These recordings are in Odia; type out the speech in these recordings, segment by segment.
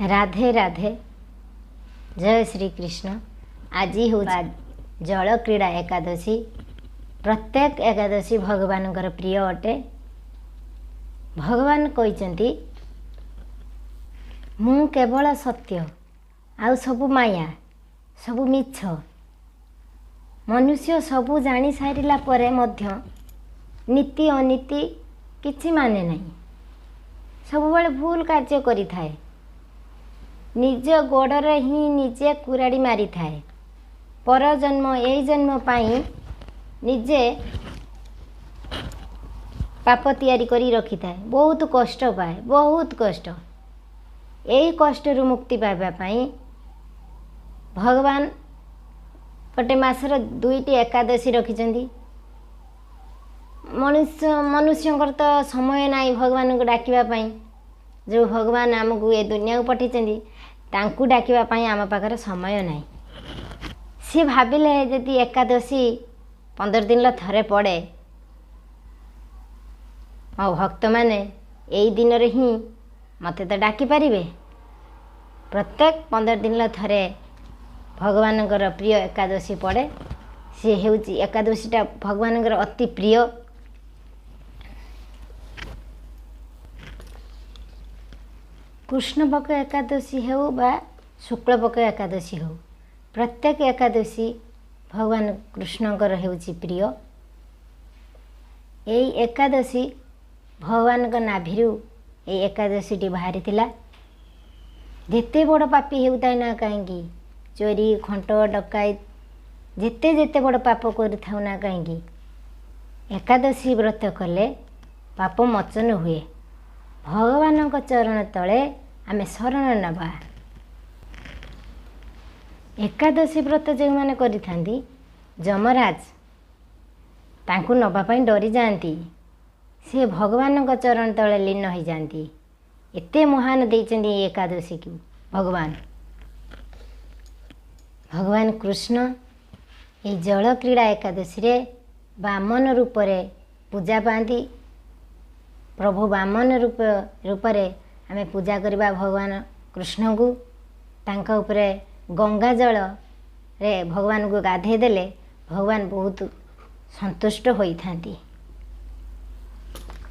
ରାଧେ ରାଧେ, ଜୟ ଶ୍ରୀକୃଷ୍ଣ। ଆଜି ହେଉଛି ଜଳକ୍ରୀଡ଼ା ଏକାଦଶୀ। ପ୍ରତ୍ୟେକ ଏକାଦଶୀ ଭଗବାନଙ୍କର ପ୍ରିୟ ଅଟେ। ଭଗବାନ କହିଛନ୍ତି, ମୁଁ କେବଳ ସତ୍ୟ, ଆଉ ସବୁ ମାୟା, ସବୁ ମିଛ। ମନୁଷ୍ୟ ସବୁ ଜାଣି ସାରିଲା ପରେ ମଧ୍ୟ ନୀତି ଅନୀତି କିଛି ମାନେ ନାହିଁ, ସବୁବେଳେ ଭୁଲ କାର୍ଯ୍ୟ କରିଥାଏ, ନିଜ ଗୋଡ଼ରେ ହିଁ ନିଜେ କୁରାଡ଼ି ମାରିଥାଏ। ପରଜନ୍ମ ଏଇ ଜନ୍ମ ପାଇଁ ନିଜେ ପାପ ତିଆରି କରି ରଖିଥାଏ, ବହୁତ କଷ୍ଟ ପାଏ, ବହୁତ କଷ୍ଟ। ଏଇ କଷ୍ଟରୁ ମୁକ୍ତି ପାଇବା ପାଇଁ ଭଗବାନ ଗୋଟେ ମାସର 2ଟି ଏକାଦଶୀ ରଖିଛନ୍ତି। ମନୁଷ୍ୟଙ୍କର ତ ସମୟ ନାହିଁ ଭଗବାନଙ୍କୁ ଡାକିବା ପାଇଁ। ଯେଉଁ ଭଗବାନ ଆମକୁ ଏ ଦୁନିଆକୁ ପଠାଇଛନ୍ତି, ତାଙ୍କୁ ଡାକିବା ପାଇଁ ଆମ ପାଖରେ ସମୟ ନାହିଁ। ସିଏ ଭାବିଲେ, ଯଦି ଏକାଦଶୀ 15 ଦିନର ଥରେ ପଡ଼େ, ମୋ ଭକ୍ତମାନେ ଏଇ ଦିନରେ ହିଁ ମୋତେ ତ ଡାକିପାରିବେ। ପ୍ରତ୍ୟେକ 15 ଦିନର ଥରେ ଭଗବାନଙ୍କର ପ୍ରିୟ ଏକାଦଶୀ ପଡ଼େ। ସିଏ ହେଉଛି ଏକାଦଶୀଟା ଭଗବାନଙ୍କର ଅତି ପ୍ରିୟ। କୃଷ୍ଣପକ୍ଷ ଏକାଦଶୀ ହେଉ ବା ଶୁକ୍ଳପକ୍ଷ ଏକାଦଶୀ ହେଉ, ପ୍ରତ୍ୟେକ ଏକାଦଶୀ ଭଗବାନ କୃଷ୍ଣଙ୍କର ହେଉଛି ପ୍ରିୟ। ଏଇ ଏକାଦଶୀ ଭଗବାନଙ୍କ ନାଭିରୁ ଏଇ ଏକାଦଶୀଟି ବାହାରିଥିଲା। ଯେତେ ବଡ଼ ପାପୀ ହେଉଥାଏ ନା କାହିଁକି, ଚୋରି, ଖଣ୍ଟ, ଡକାୟତ, ଯେତେ ଯେତେ ବଡ଼ ପାପ କରିଥାଉ ନା କାହିଁକି, ଏକାଦଶୀ ବ୍ରତ କଲେ ପାପ ମୋଚନ ହୁଏ। ଭଗବାନଙ୍କ ଚରଣ ତଳେ ଆମେ ଶରଣ ନେବା। ଏକାଦଶୀ ବ୍ରତ ଯେଉଁମାନେ କରିଥାନ୍ତି, ଯମରାଜ ତାଙ୍କୁ ନେବା ପାଇଁ ଡରିଯାଆନ୍ତି। ସେ ଭଗବାନଙ୍କ ଚରଣ ତଳେ ଲୀନ ହୋଇଯାଆନ୍ତି। ଏତେ ମହାନ ଦେଇଛନ୍ତି ଏ ଏକାଦଶୀକୁ ଭଗବାନ। ଭଗବାନ କୃଷ୍ଣ ଏଇ ଜଳକ୍ରୀଡ଼ା ଏକାଦଶୀରେ ବାମନ ରୂପରେ ପୂଜା ପାଆନ୍ତି। ପ୍ରଭୁ ବାମନ ରୂପରେ ଆମେ ପୂଜା କରିବା ଭଗବାନ କୃଷ୍ଣଙ୍କୁ। ତାଙ୍କ ଉପରେ ଗଙ୍ଗା ଜଳରେ ଭଗବାନଙ୍କୁ ଗାଧେଇ ଦେଲେ ଭଗବାନ ବହୁତ ସନ୍ତୁଷ୍ଟ ହୋଇଥାନ୍ତି।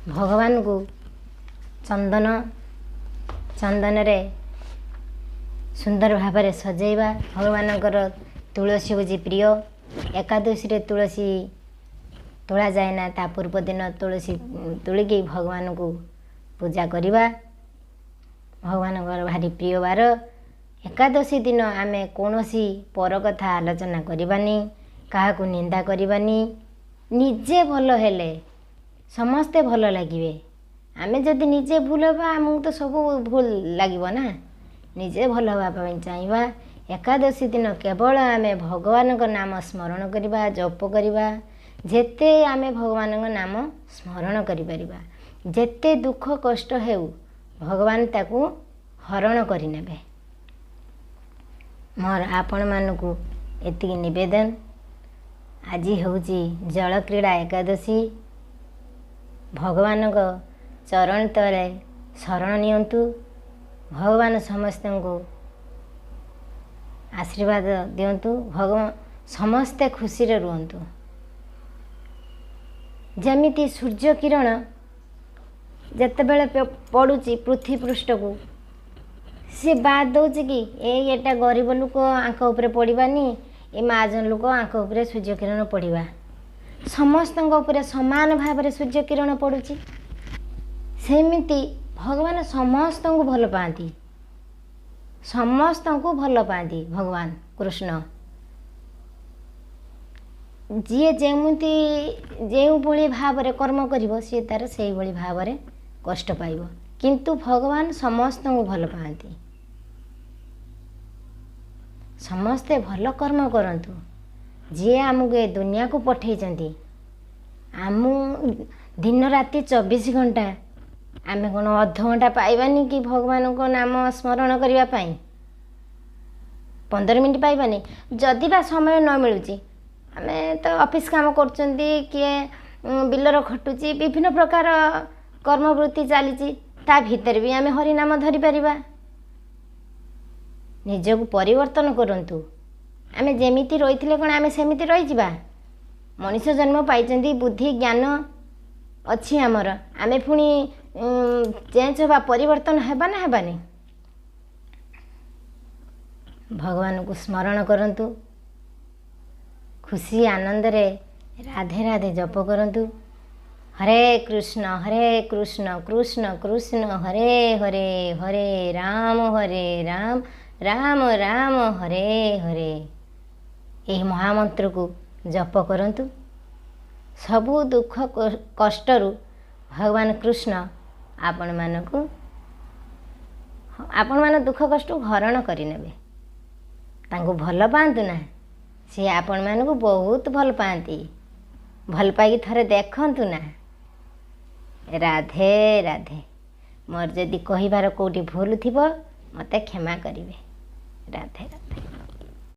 ଭଗବାନଙ୍କୁ ଚନ୍ଦନରେ ସୁନ୍ଦର ଭାବରେ ସଜେଇବା। ଭଗବାନଙ୍କର ତୁଳସୀ ହେଉଛି ପ୍ରିୟ। ଏକାଦଶୀରେ ତୁଳସୀ ତୋଳା ଯାଏ ନା, ତା ପୂର୍ବ ଦିନ ତୁଳସୀ ତୋଳିକି ଭଗବାନଙ୍କୁ ପୂଜା କରିବା ଭଗବାନଙ୍କର ଭାରି ପ୍ରିୟ ବାର। ଏକାଦଶୀ ଦିନ ଆମେ କୌଣସି ପର କଥା ଆଲୋଚନା କରିବାନି, କାହାକୁ ନିନ୍ଦା କରିବାନି। ନିଜେ ଭଲ ହେଲେ ସମସ୍ତେ ଭଲ ଲାଗିବେ। ଆମେ ଯଦି ନିଜେ ଭୁଲ ହେବା, ଆମକୁ ତ ସବୁ ଭୁଲ ଲାଗିବ ନା। ନିଜେ ଭଲ ହେବା ପାଇଁ ଚାହିଁବା। ଏକାଦଶୀ ଦିନ କେବଳ ଆମେ ଭଗବାନଙ୍କ ନାମ ସ୍ମରଣ କରିବା, ଜପ କରିବା। ଯେତେ ଆମେ ଭଗବାନଙ୍କ ନାମ ସ୍ମରଣ କରିପାରିବା, ଯେତେ ଦୁଃଖ କଷ୍ଟ ହେଉ, ଭଗବାନ ତାକୁ ହରଣ କରିନେବେ। ମୋର ଆପଣମାନଙ୍କୁ ଏତିକି ନିବେଦନ। ଆଜି ହେଉଛି ଜଳକ୍ରୀଡ଼ା ଏକାଦଶୀ। ଭଗବାନଙ୍କ ଚରଣ ତଳେ ଶରଣ ନିଅନ୍ତୁ। ଭଗବାନ ସମସ୍ତଙ୍କୁ ଆଶୀର୍ବାଦ ଦିଅନ୍ତୁ। ଭଗବାନ ସମସ୍ତେ ଖୁସିରେ ରୁହନ୍ତୁ। ଯେମିତି ସୂର୍ଯ୍ୟ କିରଣ ଯେତେବେଳେ ପଡ଼ୁଛି ପୃଥିବୀ ପୃଷ୍ଠକୁ, ସିଏ ବାଦ ଦେଉଛି କି ଏଇ ଏଇଟା ଗରିବ ଲୋକ, ଆଙ୍କ ଉପରେ ପଡ଼ିବାନି, ଏ ମହାଜନ ଲୋକ, ଆଙ୍କ ଉପରେ ସୂର୍ଯ୍ୟ କିରଣ ପଡ଼ିବା? ସମସ୍ତଙ୍କ ଉପରେ ସମାନ ଭାବରେ ସୂର୍ଯ୍ୟ କିରଣ ପଡ଼ୁଛି। ସେମିତି ଭଗବାନ ସମସ୍ତଙ୍କୁ ଭଲ ପାଆନ୍ତି, ସମସ୍ତଙ୍କୁ ଭଲ ପାଆନ୍ତି ଭଗବାନ କୃଷ୍ଣ। ଯିଏ ଯେମିତି ଯେଉଁଭଳି ଭାବରେ କର୍ମ କରିବ, ସିଏ ତାର ସେଇଭଳି ଭାବରେ କଷ୍ଟ ପାଇବ। କିନ୍ତୁ ଭଗବାନ ସମସ୍ତଙ୍କୁ ଭଲ ପାଆନ୍ତି। ସମସ୍ତେ ଭଲ କର୍ମ କରନ୍ତୁ। ଯିଏ ଆମକୁ ଏ ଦୁନିଆକୁ ପଠେଇଛନ୍ତି, ଆମ ଦିନ ରାତି 24 ଘଣ୍ଟା, ଆମେ କ'ଣ ଅଧଘଣ୍ଟା ପାଇବାନି କି ଭଗବାନଙ୍କ ନାମ ସ୍ମରଣ କରିବା ପାଇଁ? 15 ମିନିଟ୍ ପାଇବାନି? ଯଦି ବା ସମୟ ନ ମିଳୁଛି, ଆମେ ତ ଅଫିସ୍ କାମ କରୁଛନ୍ତି, କିଏ ବିଲର ଖଟୁଛି, ବିଭିନ୍ନ ପ୍ରକାର କର୍ମବୃତ୍ତି ଚାଲିଛି, ତା ଭିତରେ ବି ଆମେ ହରିନାମ ଧରିପାରିବା। ନିଜକୁ ପରିବର୍ତ୍ତନ କରନ୍ତୁ। ଆମେ ଯେମିତି ରହିଥିଲେ କ'ଣ ଆମେ ସେମିତି ରହିଯିବା? ମଣିଷ ଜନ୍ମ ପାଇଛନ୍ତି, ବୁଦ୍ଧି ଜ୍ଞାନ ଅଛି ଆମର, ଆମେ ପୁଣି ଚେଞ୍ଜ ହେବା, ପରିବର୍ତ୍ତନ ହେବା ନା ହେବାନି? ଭଗବାନଙ୍କୁ ସ୍ମରଣ କରନ୍ତୁ, ଖୁସି ଆନନ୍ଦରେ ରାଧେ ରାଧେ ଜପ କରନ୍ତୁ। ହରେ କୃଷ୍ଣ ହରେ କୃଷ୍ଣ କୃଷ୍ଣ କୃଷ୍ଣ ହରେ ହରେ, ହରେ ରାମ ହରେ ରାମ ରାମ ରାମ ହରେ ହରେ, ଏହି ମହାମନ୍ତ୍ରକୁ ଜପ କରନ୍ତୁ। ସବୁ ଦୁଃଖ କଷ୍ଟରୁ ଭଗବାନ କୃଷ୍ଣ ଆପଣମାନଙ୍କୁ, ଆପଣମାନ ଦୁଃଖ କଷ୍ଟକୁ ହରଣ କରିନେବେ। ତାଙ୍କୁ ଭଲ ପାଆନ୍ତୁ ନା, ସିଏ ଆପଣମାନଙ୍କୁ ବହୁତ ଭଲ ପାଆନ୍ତି। ଭଲ ପାଇକି ଥରେ ଦେଖନ୍ତୁ ନା। ରାଧେ ରାଧେ। ମୋର ଯଦି କହିବାର କେଉଁଠି ଭୁଲ ଥିବ ମୋତେ କ୍ଷମା କରିବେ। ରାଧେ ରାଧେ।